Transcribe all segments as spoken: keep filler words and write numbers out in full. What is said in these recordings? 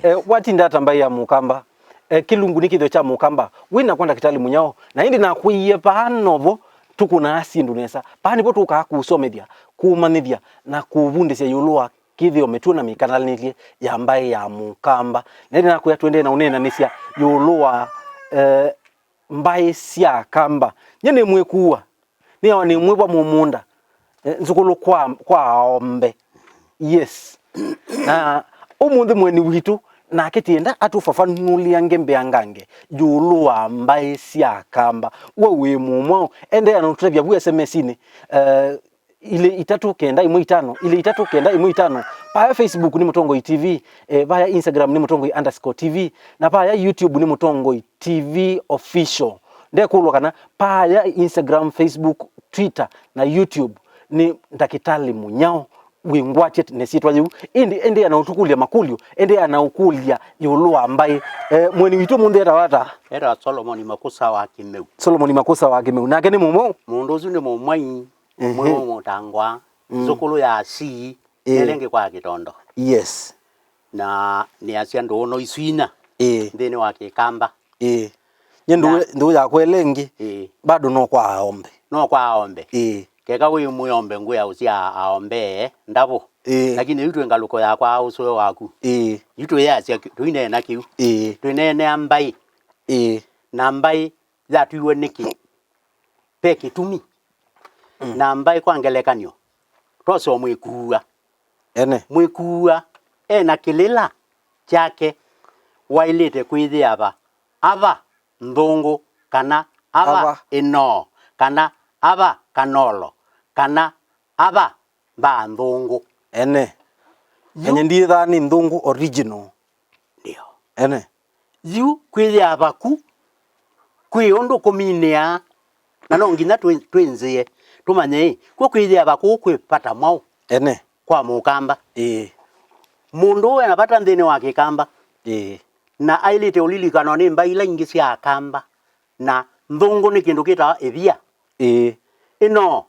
Eh, watinda ata mbaĩ ya Mũkamba? Eh, kĩlungu nĩ kĩthĩo kya Mũkamba. Wĩ nakwa Ndakĩtalĩ Mũnyao, na ĩndĩ nakwĩie paa novo tũkũnaa syĩndũ nesa. Paa nĩvo tũkaa kũsomethya, kũmanyĩthya, na kũvundĩsya ĩũlũ wa kĩthĩo, mĩtuo na mĩikalanĩlye ya mbaĩ ya Mũkamba. Na ĩndĩ nakwĩa tũendee na ũneenanĩsya ĩũlũ wa, eh, mbaĩ sya Akamba. Nyie nĩ mwĩkuwa, nĩawa nĩ mwĩvwa mũmũnda, eh, nzũkũlũ kwa, kwa aombe. Yes. Na ũmũnthĩ mũeni witũ nake tienda atũfafanũlĩange mbeangange ĩũlũ wa mbaĩ sya Akamba. We wĩ mũmwaũ, endeea na ũtũtavya vu S M S-inĩ, eh, ilĩ itatũ kenda ĩmwe itano, ilĩ itatũ kenda ĩmwe itano. Vaya Facebook nĩ Mũtongoi T V, eh, vaya Instagram nĩ Mũtongoi underscore T V, na vaya YouTube nĩ Mũtongoi T V Official. Ndekũlwa kana vaya Instagram, Facebook, Twitter na YouTube nĩ Ndakĩtalĩ Mũnyao wĩngwatĩe na ĩsyĩtwa yĩu. Ĩndĩ endeea na ũtũkũlya makũlyo, endeea na ũkũlya ĩũlũ wa mbaĩ. Eh, mũeni witũ ũmũnthĩ etawa ata? Etawa Solomon Makusa wa Kĩmeu. Solomon Makusa wa Kĩmeu. Nake nĩ mũmwaũ? Mũndũ ũsu nĩ mũmwai. Ehe. Mwĩĩ mũtangwa, mm, nzũkũlũ ya si, ĩĩ, ĩla ĩngĩ kwa Kĩtondo. Yes. Na nĩasya ndũũno isu inya, ĩĩ, nthĩnĩ wa Kĩkamba. Ĩĩ. Nye ndũũ, na ndũũ yakwa ĩla ĩngĩ, ĩĩ, bado no kwa aombe. No kwa aombe. Ĩĩ. Keka wĩ mwĩombe ngwĩa ũsya aombe ndavũ. Ĩĩ. Lakini yu twĩ ngalũko ya kwa ũsũe waku. Ĩĩ. Yu twĩyasya kĩ-, tũineena kĩu. Ĩĩ. Twĩneenea mbaĩ. Ĩĩ. Na mbaĩ yatwiwe nĩkĩ? Ve kĩtumi. Mm. Na mbaĩ kwa ngelekany'o, twose o mwĩkuua. Ene. Mwĩkuua e na kĩlĩla kyake waĩlĩte kwĩthĩa va, ava nthũngũ, kana ava, ava, ĩnoo, kana ava kanolo, kana ava mbaa nthũngũ. Ene. Yu- Enye ndithaa nĩ nthũngũ original. Ndio. Ene. Yu kwĩthĩa vaku kwĩ ũndũ kũminĩaa, na no nginya twĩ-, twĩnzĩe, tũmanye ĩ, kw'o kwĩthĩa vaku kwĩ vata mwaũ. Ene. Kwa Mũkamba. Ĩĩ. Mũndũ ũũ ena vata nthĩnĩ wa Kĩkamba. Ĩĩ. Na aĩlĩte ũlilikanwa nĩ mbaĩ ila ingĩ sya Akamba, na nthũngũ nĩ kĩndũ kĩtawa ĩvia. Ĩĩ. Ĩno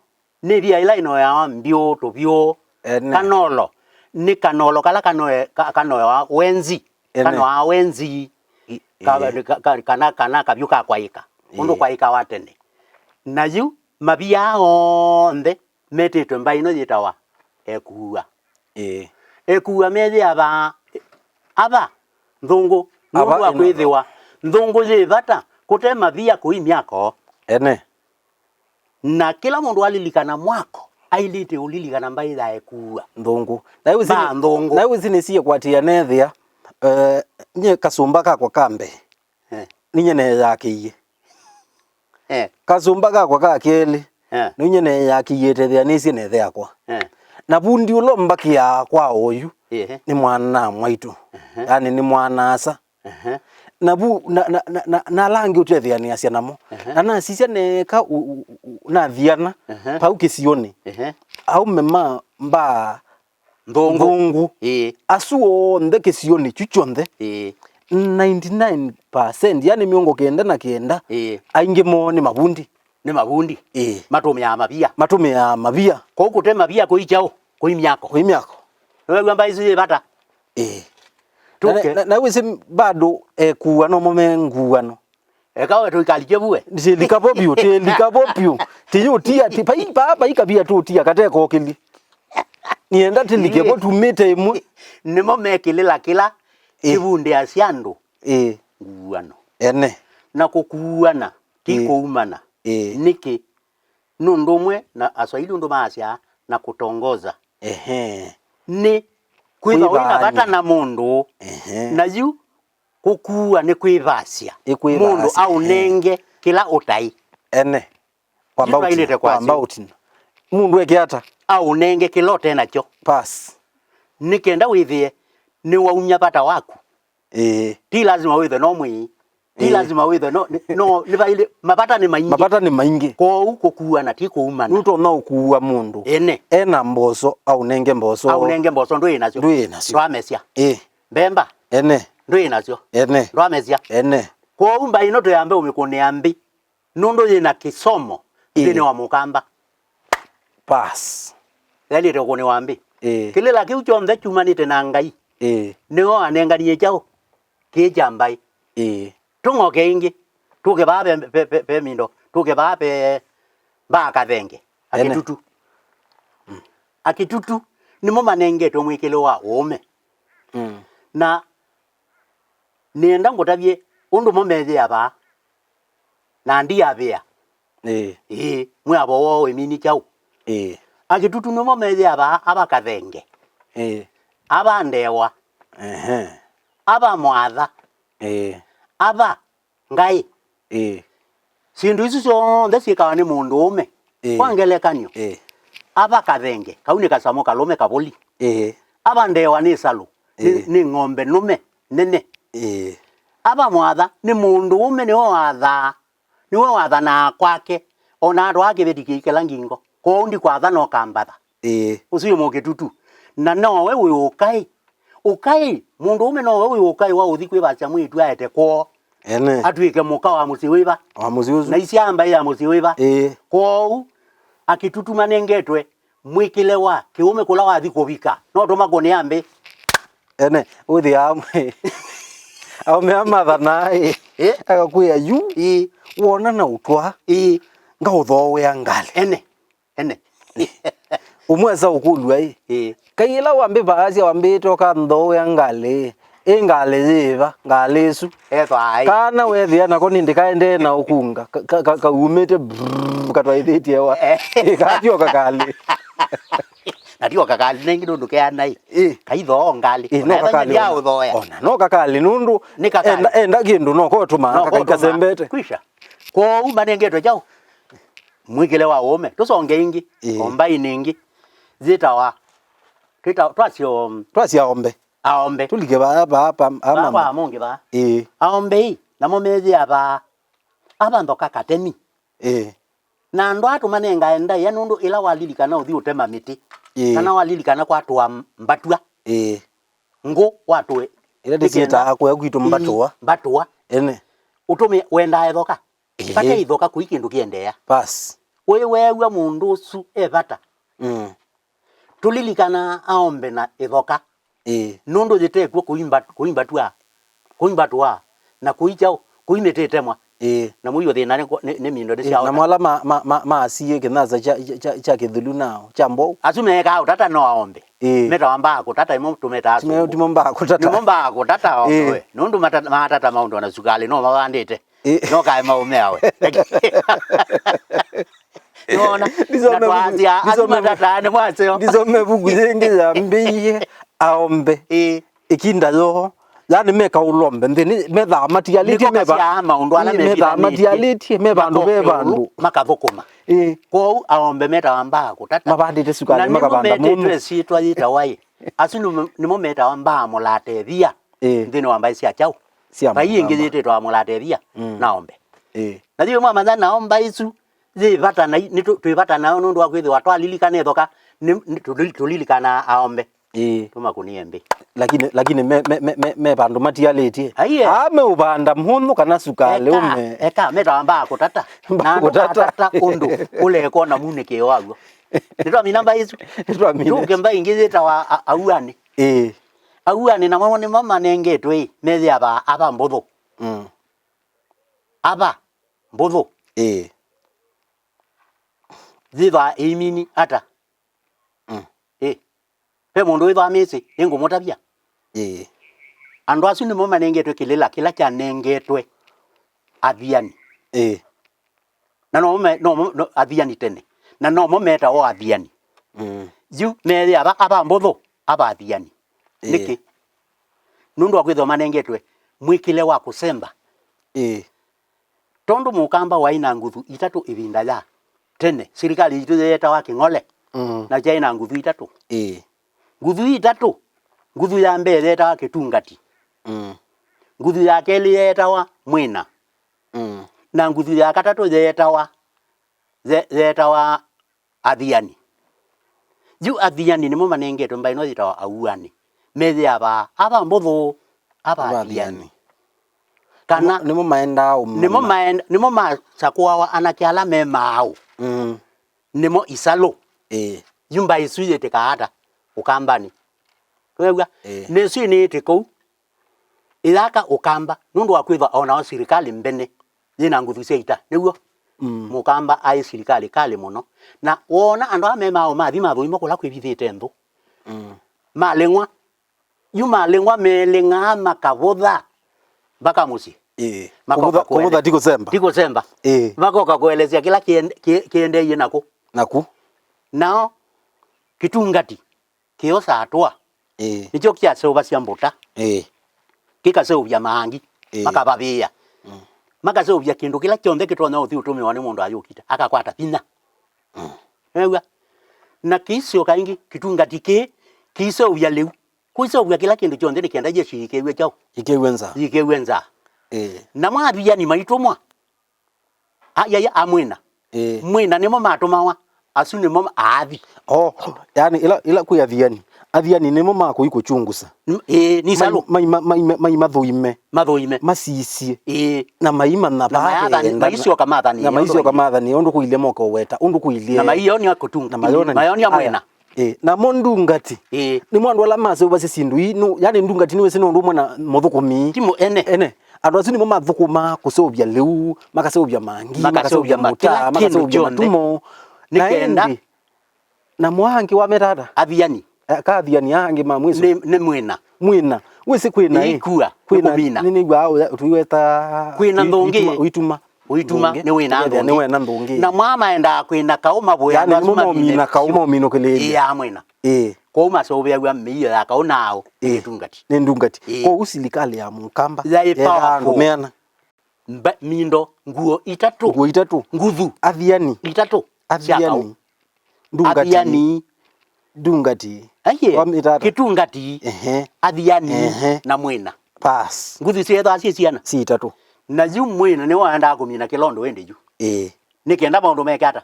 nĩ ĩvia ĩla ĩnoeawa mbyũ, tũvyũ. Ene. Kanolo nĩ kanolo kala kanoe-, ka-, kanoeawa wenzi. Ene. Kanoaa wenzi. I-, ka-, ĩĩ. Ka-, ka-, kana, kana kavyũ ka kwaĩka. Ũndũ, ĩĩ, kwaĩkawa tene. Na yu mavia aa onthe metĩtwe mbaĩ ĩno yĩtawa ekuua. Ĩĩ. Ekuua methĩawa ava nthũngũ, nũndũ wa kwĩthĩwa nthũngũ yĩ vata kũte mavia kũi myako. Ene. Na kĩla mũndũ alilikana mwako, ailĩte ũlilikana mbaĩ ya ekuua. Nthũngũ. Na yu ĩsi nĩ-, nthũngũ. Na yu ĩsi nĩsie kwatĩĩa nethĩa, eh, nye kasũmba kakwa ka mbee. Eh. Ninyie neeyakĩie. Eh. Kasũmba kakwa ka kelĩ, eh, ninyie neeyakĩie ĩtethĩanĩsye na ĩthe yakwa. Eh. Na vundi ũla ũmbakĩaa kwa oyu, ehe, nĩ mwana-a-mwaitũ. Ehe. Yaani nĩ mwana-a-asa. Ehe. Na vu, na, na, na, na, na ala angĩ ũtethĩanĩasya namo. Ehe. Na nasisya neeka u-, u-, u-, nathiana, ehe, vau kĩsionĩ. Ehe. Aũme ma mbaa nthũngũ. Nthũngũ. Ĩĩ. Asu onthe kĩsionĩ kyu kyonthe, ĩĩ, ninety-nine percent, yani mĩongo kenda na kenda, ĩĩ, aingĩ moo nĩ mavundi. Nĩ mavundi. Ĩĩ. Matũmĩaa mavia. Matũmĩaa mavia. Kwoou kũte mavia kũi kyaũ? Kũi myako. Kũi myako. Nĩwew'a mbaĩ isu yĩ vata? Ĩĩ. Tũke. Na, na, na wĩsĩ bado ekuua nomo me nguano. Eka we tũikalike vue. Tilika vo vyũ, tilika vo vyũ. Tiyũtia, ti-, pai, pa, pai kavia tũtia, kate kokĩli. Nienda tilike vo tumĩte ĩmwe. Nĩmo mekĩlĩla kĩla, ĩ, kĩvundĩasya andũ, ĩ, nguano. Ene. Na kũkuana, ti, ĩ, kũumana. Ĩ. Nĩkĩ? Nũndũ ũmwe na Aswahili ũndũ maasya, na kutongoza. Ehe. Nĩ kwĩthwa wĩ na vata na mũndũ. Ehe. Na yu kũkuua nĩ kwĩvasya. Ĩ kwĩvasya, mũndũ aũnenge, ehe, kĩla ũtaĩ. Ene. Kwamba ũtina, kwamba ũtina. Mũndũ eke ata? Aũnenge kĩla ũte nakyo. Pass. Nĩ kenda wĩthĩe nĩwaumya vata waku. Ĩĩ. Ti lazima wĩthwe no mwĩĩ. Ti, ĩĩ, lazima wĩthwe no, no, nĩ vailĩ, mavata nĩ maingĩ. Mavata nĩ maingĩ. Kwoou kũkuana ti kũumana. Nũtonya ũkuua mũndũ. Ene. Ena mboso, aũnenge mboso. Aũnenge mboso ndwĩ nasyo. Ndwĩ nasyo. Ndwamesya. Ĩĩ. Mbemba. Ene. Ndwĩ nasyo. Ene. Ndwamesya. Ene. Kwoou mbaĩ ĩno tũyambe ũmĩkũnĩa mbĩ. Nũndũ yĩ na kĩsomo, ĩĩ, nthĩnĩ wa Mũkamba. Pass. Yaĩlĩte ũkũnĩwa mbĩ. Ĩĩ. Kĩlĩla kĩu kyonthe kyumanĩte na Ngai. Ĩĩ. Nĩwe wanenganie kyaũ kĩĩ kya mbaĩ. Ĩĩ. Tũng'oke ĩngĩ, tũke vaa ve, ve, ve, ve mindo, tũke vaa ve mbaa kathenge. Ene. Akĩtutu. Mm. Akĩtutu nĩmo manengetwe mwĩkĩle wa ũũme. Mm. Na nĩenda ngũtavye ũndũ mo methĩaa vaa. Na ndiavĩa. Ĩĩ. Ĩĩ, mwĩavo woo wĩmini kyaũ? Ĩĩ. Akĩtutu nĩmo methĩaa vaa ava kathenge. Ĩĩ. Ava ndewa. Ehe. Ava mwatha. Ĩĩ. Ava ngaĩ. Ĩĩ. Syĩndũ isu syonthe syĩkawa nĩ mũndũũme. Ĩĩ. Kwa ngelekany'o, ĩĩ, ava kathenge, kau nĩ kasamũ kalũme kavũli. Ĩĩ. Ava ndewa nĩ salũ, nĩ, ĩĩ, nĩ ng'ombe nũme nene. Ĩĩ. Ava mwatha nĩ mũndũũme, nĩwe wathaa, nĩwe wathanaa kwake, o na atwaa kĩveti kĩikela ngingo. Kwoou ndikwatha no kambatha. Ĩĩ. Ũsu wĩ mũkĩtutu. Na nowe wĩ ũkaĩ. Ũkaĩ, mũndũũme nowe wĩ ũkaĩ wa ũthi kwĩvasya mwĩĩtu aete kwoo. Ene. Atw'ĩke mũka wa mũsyĩ wĩva? Wa mũsyĩ ũsu. Na isyaamba ya mũsyĩ wĩva? Ĩĩ. Kwoou, akĩtutu manengetwe mwĩkĩle wa kĩũme kũla wathi kũvika. No tũmakũnĩa mbĩ. Ene, ũthĩa amwe. Aũme amathanaa ĩ. Ĩ? Akakwĩa yu. Ĩ. Wona na ũtwa. Ĩ. Ngaũthooea ngalĩ. Ene. Ene. Ũmwe asa ũkũlw'a ĩ. Ĩ. Kai ĩla wambĩvaasya wambĩĩte ũkanthooea ngalĩ ĩ. Ĩ ngalĩ yĩva? Ngalĩ ĩsu. Ethwa ai. Kana weethĩa nako nĩ ndĩkaendee na ũkunga. Ka, ka, ka, kaumĩte brrrr, katwaĩthĩtye wa. Eh. Ĩ, katyoka kalĩ. Na tyo kakalĩ nengi nũndũ keana ĩ. Ĩ. Kaithoo ngalĩ. Ĩ, no kakalĩ ona. Ona no kakalĩ nũndũ nĩ kakalĩ. Enda, enda kĩndũ no kotũmaa. No kotũmaa. Kaikasembete. Kwisha. Kwoou manengetwe kyaũ? Mwĩkĩle wa ũũme. Tũsonge ĩngĩ. Ĩĩ. O mbaĩnĩ ĩngĩ. Yĩtawa, twĩta, twasyo, twasya aombe. Aombe. Tũlike vaa, vaa, vaa, vaa mama. Kwa amonge vaa. Ĩĩ. Aombe ĩ, namo methĩa vaa. Ava nthoka katemi. Ĩĩ. Na andũ aa tũmanengae ndaĩa nũndũ ĩla walilikana ũthi ũtema mĩtĩ. Ĩĩ. Kana walilikana kwatũa mbatw'a. Ĩĩ. Ngũ watũe. Ĩla tĩsyĩtaa kũya kwitũ mbatũa. Ĩĩ, mbatũa. Ene. Ũtũmĩ wendaa ĩthoka. Ĩĩ. Vate ĩthoka kũi kĩndũ kĩendeea. Bas. Ũĩ weew'a mũndũ ũsu e vata. Mm. Tũlilikanaa aombe na ĩthoka. Ĩĩ. Nũndũ yĩtekw'o kũimba-, kũimbatw'a, kũimbatũa, na kũikya, kũimĩtĩtemwa. Ĩĩ. Na mũio thĩna nĩ, nĩ, nĩ mindo nĩ. Ĩĩ, syaona. Namo ala ma, ma, ma, maasiie kĩnasa kya, kya, kya kĩthũlu nao, kya mbou. Asu meekaa ũtata no aombe. Ĩĩ. Metawa mbaa kũtata, imo tũmetaa. Timo, timo mbaa kũtata. Nĩmo mbaa kũtata o. Ĩĩ. Nũndũ mata-, matata maũndũ na sukalĩ no mavandĩte. Ĩ. No kae maũme awe. Nona? Ndisome na twasya, vuku, asu ndisome, matataa nĩ mwaseo. Ndisome vuku yĩngĩ yambĩie aombe. Ĩ. Ĩkinda yoo. Yani meka ũlombe nthĩnĩ, methaa matialĩtye. Nĩko me va-, kasyaa maũndũ ala ĩ, methaa metilanĩtye. Matialĩtye, me vandũ ve makoke ũlũ, vandũ. Makathũkũma. Ĩ. Kwoou aombe metawa mbaa kũtata. Mavandĩte sukalĩ, makavanda mũndũ. Na nĩmo metĩtwe syĩtwa yĩtawa ĩ. Asu nĩmo, nĩmo metawa mbaa mũlatethia. Ĩ. Nthĩnĩ wa mbaĩ sya kyaũ? Sya mbaĩ ĩngĩ mũthamba. Yĩtĩtwa mũlatethia, mm, na ombe. Ĩ. Na yu mwamanya nao mbaĩ isu yĩ vata na i-, nĩ tũ-, twĩ vata nayo nũndũ wa kwĩthĩwa twalilikana ĩthoka, nĩ, nĩ tũli-, tũlilikanaa aombe. Ĩ. Tũmakũnie mbĩ. Lakini, lakini me, me, me, me, me vandũ matialĩtye. Aiye. Aa meũvanda mũnũ kana sukalĩ. Eka, ũme. Eka, metawa mbaa kũtata. Mbaa kũtata. Na andũ matata ũndũ ũlekwa na munĩkĩo waw'o. Nĩtwamina mbaĩ isu. Nĩtwamina. Tũke mbaĩ ĩngĩ yĩtawa a-, auanĩ. Ĩĩ. Auanĩ namo nĩmo manengetwe ĩ, methĩawa ava mbũthũ. Mm. Ava mbũthũ. Ĩĩ. Yĩthwa ĩimini ata? Mm. Ĩ. Ve mũndũ wĩthwa mĩsĩ, nĩngũmũtavya. Ĩĩ. Andũ asu nĩmo manengetwe kĩlĩla kĩla kyanengetwe athiani. Ĩĩ. Na nomo me-, nomo, no, athiani tene. Na nomo metawa o athiani. Mm. Yu meethĩa ava, ava mbũthũ, ava athiani. Ĩĩ. Nĩkĩ? Nũndũ wa kwĩthĩwa manengetwe mwĩkĩle wa kũsemba. Ĩĩ. Tondũ mũkamba waĩ na nguthu itatũ ĩvinda ya tene, silikalĩ yitũ yeetawa Kĩng'ole, mm, na kyaĩ na nguthu itatũ. Ĩĩ. Nguthu itatũ, nguthu ya mbee yeetawa Kĩtungati. Mm. Nguthu ya kelĩ yeetawa Mwĩna. Mm. Na nguthu ya katatũ yeetawa, ye-, yeetawa Athiani. Yu athiani nĩmo manengetwe mbaĩ ĩno yĩtawa auanĩ. Methĩawa ava mbũthũ, ava athiani. Ava athiani. Kana nĩmo, nĩmo maendaa ũmanya. Nĩmo maenda, nĩmo masakũawa anake ala me maaũ. Mm. Nĩmo isalũ. Ĩĩ. Yu mbaĩ isu yĩtĩkaa ata Ũkambanĩ? Wew'a? Ĩĩ. Nĩsĩ nĩĩtĩ kũu. Ĩyaka Ũkamba, nũndũ wa kwĩthwa o nao silikalĩ mbene yĩ na nguthu sya ita, nĩw'o? Mm. Mũkamba aĩ silikalĩ kalĩ mũno. Na woona andũ aa me maũ mathi mathũima kũla kwĩvithĩte nthũ. Mm. Maleng'wa, yu maleng'wa meleng'aa makavũtha mpaka mũsyĩ. Ĩĩ. Makoka kũvũtha, kũvũtha kũele-, ti kũsemba. Ti kũsemba. Ĩĩ. Makoka kũelesya kĩla kĩen-, kĩ-, kĩendeeie naku. Naku. Nao, kĩtungati kĩosaa tũa, Ĩĩ. Nĩkyo kyaseũvasya mbũta. Ĩĩ. Kĩkaseũvya maangi, Ĩĩ. Makavavĩĩa. Mm. Makaseũvya kĩndũ kĩla kyonthe kĩtonya ũthi ũtũmĩwa nĩ mũndũ ayũkita, akakwata vinya. Mm. Ew'a? Na kĩisyoka ĩngĩ, kĩtungati kĩĩ kĩiseũvya lĩu. Kũiseũvya kĩla kĩndũ kyonthe nĩ kenda Yesũ yĩkĩw'e kyaũ? Yĩkĩw'e nza. Yĩkĩw'e nza. Ĩĩ. Namo athiani maitũmwa, a, ya, ya, a mwĩna. Ĩĩ. Mwĩna nĩmo matũmawa, asu nĩmo ma-, aathi. Oh, yani, ila, ila kwĩ athiani. Athiani nĩmo makũi kũchungusa. N-, ĩĩ, ni salũ. Mai, mai, mai, mai, mai mathũime. Mathũime. Masisye. Ĩĩ. Na maimanya. Na vaa mayathanĩ, kenda, maisyoka mathanĩ, na maisyoka mathanĩ, ũndũ kũilye moka ũweta, ũndũ kũilye. Na maionia kũtunga. Na maionia. Maionia mwĩna. Ĩĩ, namo ndungati. Ĩĩ. Nĩmo andũ ala maseũvasya syĩndũ ii, nũ-, yani ndungati nĩwĩsĩ nĩ ũndũ ũmwe na mũthũkũmi. Ti mũ-, ene. Ene. Andũ asu nĩmo mathũkũmaa kũseũvya lĩu, makaseũvya mangi, makaseũvya mũtaa, makaseũvya matumo. Nĩ kenda. Na ĩndĩ, namo angĩ wameta ata? Athiani. Eh, ka athiani angĩ ma mwĩsĩ. Nĩ, nĩ mwĩna. Mwĩna. Wĩsĩ kwĩna ĩ? Ĩikua, kwĩna, nĩkũmina. Nĩ, nĩw'aa ũya, tũiweta kwĩna nthũngĩ. Ũituma, ũituma. Ũituma, nthũngĩ. Nĩ wĩna nthũngĩ. Nĩ wĩna nthũngĩ. Na mwa maendaa kwĩna kaũ mavoya. Yani, andũ asu nĩmo mamina kaũ, maminũkĩlĩĩlye. Ĩĩ, amwĩna. Ĩĩ. Kwoou maseũvĩaw'a mĩio ya kaũ naaũ? Ĩĩ. Nĩ ndungati. Nĩ ndungati. Ĩĩ. Kwoou silikalĩ ya Mũkamba yaĩ powerful. Yeethaa andũ meana. Mba-, mindo, nguo itatũ. Nguo itatũ. Nguthu. Athiani. Itatũ. Athiani. Sya kaũ. Ndungati. Athiani. Ndungati. Aiye. Wamĩtata. Kĩtungati. Ehe. Athiani. Ehe. Na mwĩna. Pass. Nguthu syethwa syĩ syana. Si itatũ. Na yu mwĩna nĩwaendaa kũmina kĩla ũndũ ĩndĩ yu. Ĩĩ. Nĩ kenda maũndũ meke ata?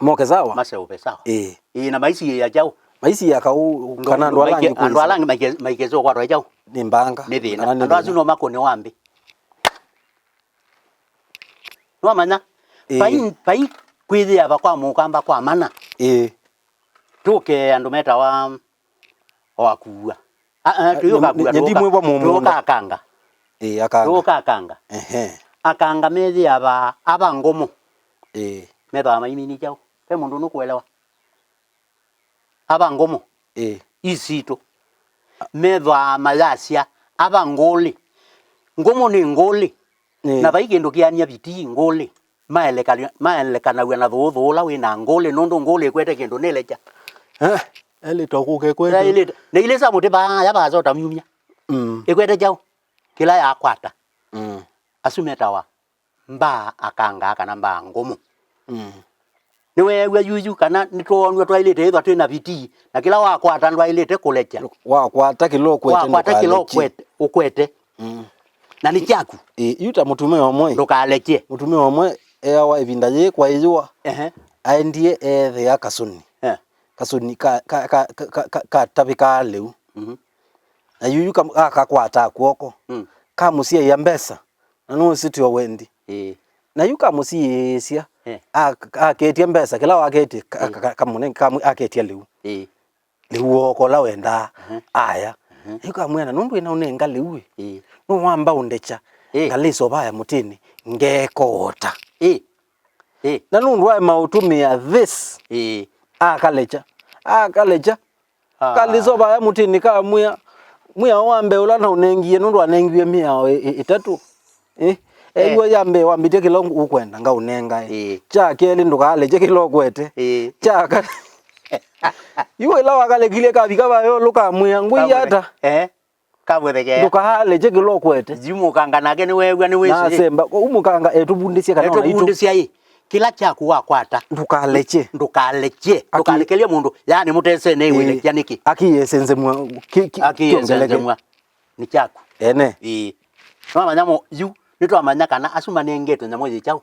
Moke sawa? Maseũve sawa. Ĩĩ. Ĩĩ, na maisiĩĩa kyaũ? Maisiĩa kaũ, kana andũ ala angĩ, andũ ala angĩ maike-, maikese ũkwatwa kyaũ? Nĩ mbanga. Nĩ thĩna. Kana nĩ thĩna. Andũ asu no makũne wa mbĩ. Nĩwamanya? Ĩĩ. Vai, vai kwĩthĩava kwa Mũkamba kwa mana. Ĩĩ. Tũke andũ metawa o akuua. Ah, ah, tũyũka akuua, tũyũka akanga. Ĩĩ, akanga. Tũyũka akanga. Ehe. Akanga methĩawa ava ngomo. Ĩĩ. Methĩawa maimini kyaũ? Ve mũndũ nũkũelewa? Ava ngomo. Ĩĩ. Isitũ. Methĩawa mayasya ava ngũlĩ. Ngomo nĩ ngũlĩ. Ĩĩ. Na vai kĩndũ kĩania vitii ngũlĩ. Maelekana-, maelekanaw'a na thũũthũũ ũla wĩ na ngũlĩ, nũndũ ngũlĩ ĩkwete kĩndũ nĩlekya. Eh, elĩta ũkũka ĩkwete. Ĩlĩta. Nĩilĩsa mũtĩ vaa, ya vaa sota myumya. Mm. Ĩkwete kyaũ? Kĩla yakwata. Mm. Asu metawa mbaa akangaa kana mbaa ngũmũ. Mm. Nĩweew'a yuyu kana nĩtwoonw'a twaĩlĩte ĩthwa twĩ na vitii, na kĩla wakwata ndwaĩlĩte kũlekya. Wakwata kĩla ũkwete. Wakwata kĩla ndũkalekye. Ũkwete, ũkwete. Mm. Na nĩ kyaku. Ĩ, yu ta mũtumĩa ũmwe. Ndũkalekye. Mũtumĩa ũmwe eawa ĩvinda yĩĩ kwa ĩyũa. Ehe. Aendie eethĩa kasũni. Eh. Kasũni ka, ka, ka, ka, ka, ka, katavĩkaa lĩu. Mhm. Na yuyu kam-, akakwataa kw'oko. Mm. Kamũsiaĩa mbesa. Na nũsĩ tyo wendi. Ĩĩ. Na yu kamũsiĩĩsya, eh, ak-, aketya mbesa, kĩla waketye, ka-, ĩĩ, ka-, ka-, kamũnenge, kamwĩ-, aketya lĩu. Ĩĩ. Lĩu wooka ũla wendaa, mhm, aya. Mhm. Yu kamwĩa, na nũndũ ĩna ũnenga lĩu ĩ, ĩĩ, nũwamba ũndekya, ĩĩ, ngalĩsa ũvaya mũtĩnĩ, ngekoota. Ĩĩ. Ĩĩ. Na nũndũ waema ũtũmĩa this, ĩĩ, akalekya. Akalekya. Ah. Kalĩsa vaya mũtĩnĩ kamwĩa, mwĩao wa mbee ũla naũnengie, nũndũ wanengiwe mĩao ĩ-, ĩ-, ĩtatũ. Ĩ? Eh. Ew'a ya mbee, wambĩtye kĩla ũkwenda, ngaũnenga, ĩ. Ĩ. Kya kelĩ, ndũkalekye kĩla ũkwete. Ĩ. Kya ka-, yu ĩla wakalekilye kavika vaya ũlũ kamwĩa, ngwĩie ata? Eh. Kavwethekea. Ndũkaalekye kĩla ũkwete. Yu mũkanga nake nĩweew'a nĩwĩsĩ. Nasemba, ũu mũkanga etũvundĩsye kana ona itũ. Etũvundĩsya ĩ, kĩla kyaku wakwata. Ndũkalekye. Ndũkalekye. Aki-, ndũkalekelye mũndũ. Yaani mũtesene ĩ, wĩlekya nĩkĩ? Akĩyesenzemw'a ki-, ki-, akĩyesenzemw'a nĩ kyaku. Ene. Ĩĩ. Nĩwamanya mo, yu, nĩtwamanya kana asu manengetwe nyamũ yĩ kyaũ?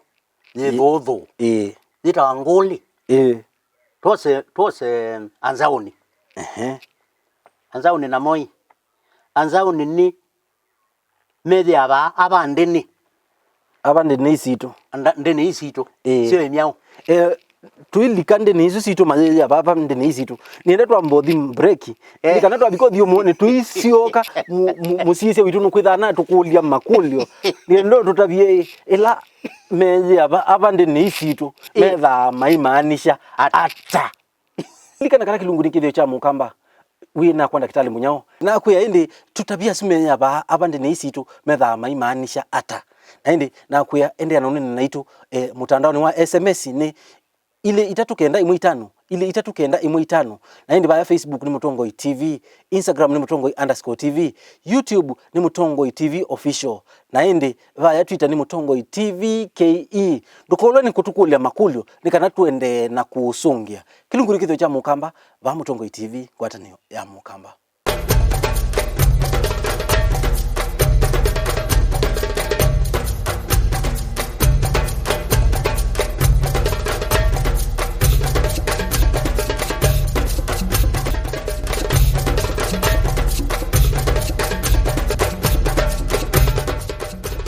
Yĩ thũthũ. Ĩĩ. Yĩtawa ngũlĩ. Ĩĩ. Twose, twose Anzaũni. Ehe. Anzaũni namo ĩ. Anzaũni nĩ methĩawa ava ndĩni. Ava ndĩni isitũ. Anda-, ndĩni isitũ. Ĩĩ. Syo ĩ myaũ. Eh, Tũilika ndĩni isu sitũ mayĩya vava ndĩni isitũ. Nĩenda twambothi break. Eh. Nĩ kana twavika ũthiũmũnĩ tũisyoka mu- mu- mũsyĩsya witũ nũkwĩthaa na tũkũlya makũlyo. Nĩenda tũtavye ĩla meyĩa va- ava ndĩni isitũ. Eh. Methaa maimaanisha ata? Ata? Lilikana kana kĩlungu nĩ kĩthĩo kya mũkamba. Wĩ nakwa ndakĩtalĩ Mũnyao. Nakwĩa ĩndĩ tũtavye asu meyĩa vaa ava ndĩni isitũ methaa maimaanisha ata? Na ĩndĩ nakwĩa endeea na ũnene naitũ, eh, mũtandaonĩ wa S M S nĩ ilĩ itatũ kenda ĩmwe itano, ilĩ itatũ kenda ĩmwe itano. Na ĩndĩ vaya Facebook nĩ Mũtongoi T V, Instagram nĩ Mũtongoi underscore T V, YouTube nĩ Mũtongoi T V official. Na ĩndĩ vaya Twitter nĩ Mũtongoi T V K E. Ndũkolwe nĩ kũtũkũlya makũlyo nĩ kana tũendee na kũũsũngĩa. Kĩlungu nĩ kĩthĩo kya mũkamba, vaa Mũtongoi T V, ngwatanĩo ya mũkamba.